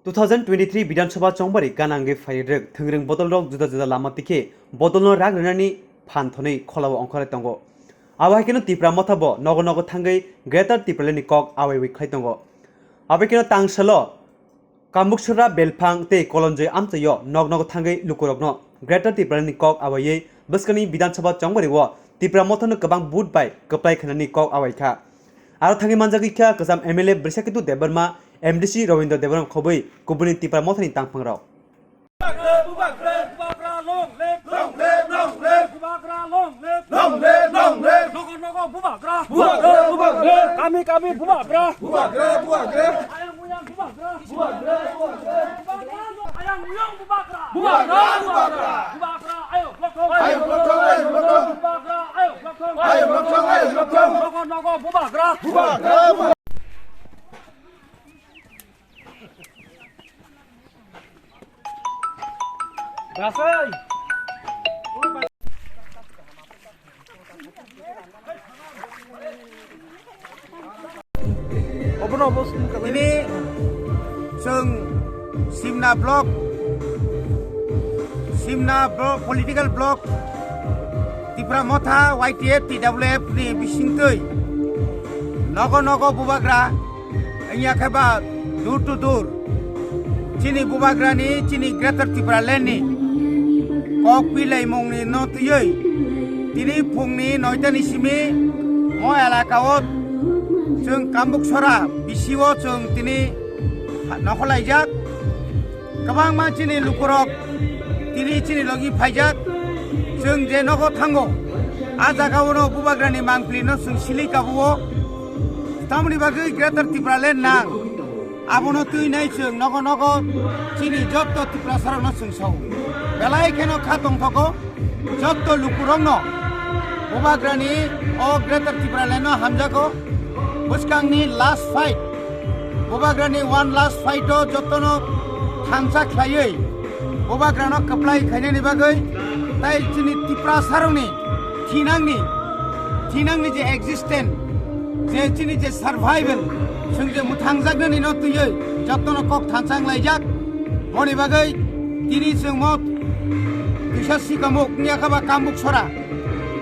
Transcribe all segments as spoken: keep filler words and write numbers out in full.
Two thousand twenty-three Bidhan Sabha chongbari gana wngwi phai rwk, thwngwrwng bodolrok juda juda lama tikhe bodolno rak rwnani phan thonwi kholao ongkhorwi tongo. Abo hai kheno Tipra Motha bo nogo nogo thangwi Greater Tipralandni kok awaiwi khlai tongo. Abo hai kheno tangsalo Kambuksora, Belphang tei Kolonjoi amchaio nog nogo thangwi lukurokno Greater Tipralandni kok awaiwi bwskangni Bidhan Sabha chongbari o Tipra Mothano kwbang vote bai kwplai khainani kok awai kha. Aro thangwi manjagwi kha kwcham M L A Brisakhetu Debbarma, M D C Robindra Debbarma khobwi kubuni Tipra Mothani tangphangrok. Bubagra, long live! Long live, long live! Bubagra, long live! Long live, long live! Nogo, nogo, Bubagra! Bubagra, Bubagra! Kami, kami, Bubagra! Bubagra, Bubagra! Ayang, uyang, Bubagra! Bubagra, Bubagra! Bubagra, ayang, uyang, Bubagra! Bubagra, Bubagra! Bubagra, ayo, blokhong! Ayo, blokhong, ayo, blokhong! Bubagra, ayo, blokhong! Ayo, blokhong, ayo, blokhong! Nogo, nogo, Bubagra! Bubagra, Bubagra! Ini chwng Simna block, Simna block, political block, Tipra Motha, Y T F, T W F ni bisingtwi nogo nogo Bubagra, wngya khe ba door to door chini Bubagrani, chini Greater Tipralandni kok pilaimungni no twiwi tini phungni noitani simi mo elakao chwng Kambuksora bisio chwng tini nokholaijak. Kwbangma chini lukurok tini chini logi phaijak. Chwng je nogo thango, a jagao no Bubagrani mangpili no chwng sili kabuo. Tamoni bagwi Greater Tipraland nang. Abono twi nai chwng nogo nogo chini jotto Tiprasarokno chwng sao. Belai kheno kha tongthogo jotto lukurokno Bubagrani o Greater Tipralandno hamjago. Bwskangni last fight, Bubagrani one last fight o jottono thansa khlaiwi Bubagrano kwplai khainani bagwi tai chini Tiprasarokni thinangni, thinangni je existence, je chini je survival, chwng je mwthangjaknani no twiwi jottono kok thansa wnglaijak. Boni bagwi tini chwng mo twisa sikamuk wngya kha ba Kambuksora.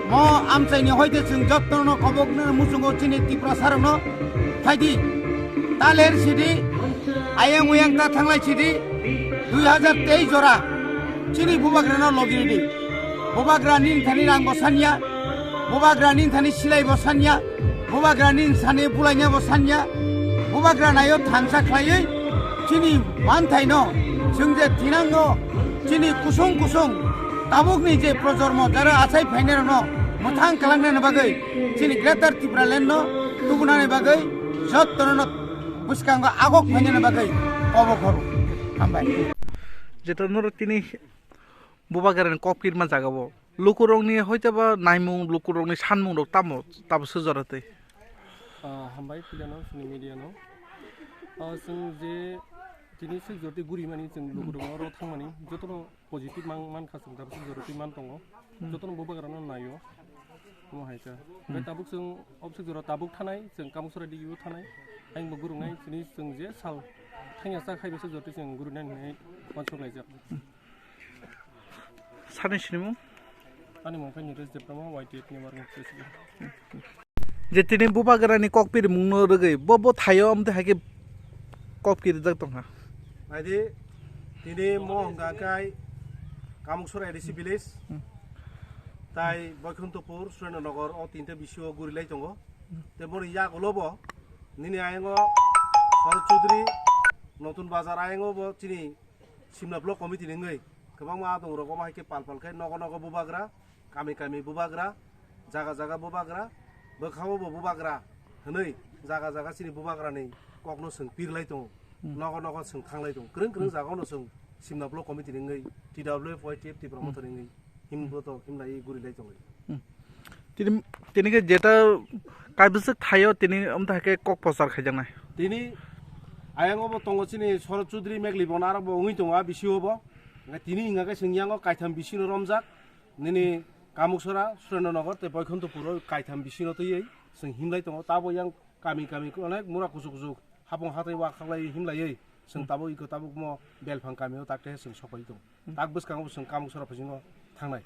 Mo amchaini hoite chwng jottono kobokno muchungo chini Tiprasarokno phaidi. Ta ler sidi, ayang uyang ta thanglai sidi, dui hajar teis jora chini Bubagrano logiridi. Bubagra nini thani rang bo sanya, Bubagra nini thani silai bo sanya, Bubagra nini thani bulaina bo sanya, Bubagra naio thansa khlaiwi chini manthaino chwng je thinango chini kusung kusung tabukni je projormo jara achai phainairokno mwthang kalangnani bagwi chini Greater Tipraland no tubunani bagwi jottono bwskango agok phainani bagwi kobo khoro. Hambai. Jeto norok tini Bubagrani kok pirma jagao lukurokni hoiteba naimung, lukurokni sanmungrok tamo tamo sujora twi. Ah, hambai puilano chini media no. Ah, chwng je tini sik jorti guri mani chwng lukurok oro thangmani jotono positive man, man kha chwng tabuk sik jorti man tongo. Hmm. Jotono Bubagrano naio. Omo hai kha. Bai Hmm. tabuk chwng obsik jora tabuk thanai chwng Kambuksora digio thanai. Ang bo gurungnai chini chwng je sal thangya sa khai bese jorti chwng gurunai hinwi wansuk laijak. Sani sinimung? Ani mung khe Nitesh Debbarma, Y T F ni Working President. Je tini Bubagrani kok pirimungno rwgwi bo, bo thaio amtwi hai khe kok pirijak tongkha. Naidi, tini mo hwnka khe Kamuksora A D C village, Hmm. tai Boikhuntopur, Surendra Nagar o tinta bisio gurilai tongo. Tei boni yagulo bo nini ayango Sharad Chaudhary, Notun Bazar ayango bo chini Simla Block Committee ni wngwi kwbangma adongrok omo hai khe pal pal khe nogo nogo bubagra, kami kami bubagra, jaga jaga bubagra, bwkhao bo bubagra hwnwi jaga jaga chini bubagrani kokno chwng pirlai tongo, Hmm. nogo nogo chwng thanglai tongo, kwrwng kwrwng Hmm. jagao no chwng Simla Block Committee ni wngwi, T W F, Y T F, Tipra Hmm. Motha ni wngwi himbo to himlai guri lai tongo. Hmm. Tini, tini khe jeta kaibwswk thaio tini amtha khe kok prochar khaijaknai. Tini ayang obo tongo chini Sharad Chaudhary Megli bo aro bo wngwi tongo a bisio bo. Hwnkhe tini hwnka khe chwng yango kaitham bisino romjak. Nini Kamuksora, Surendra Nagar tei Boikhuntopuro kaitham bisino twiwi chwng himlai tongo. Tabo yang kami kami onek mura kuchuk kuchuk hapung hatai wa khaklai himlaiwi Chwng tabuk iko tabuk mo belphang kamio takte chwng sokoi tong. Tak bwskango chwng kamuk sora phaisingno thangnai.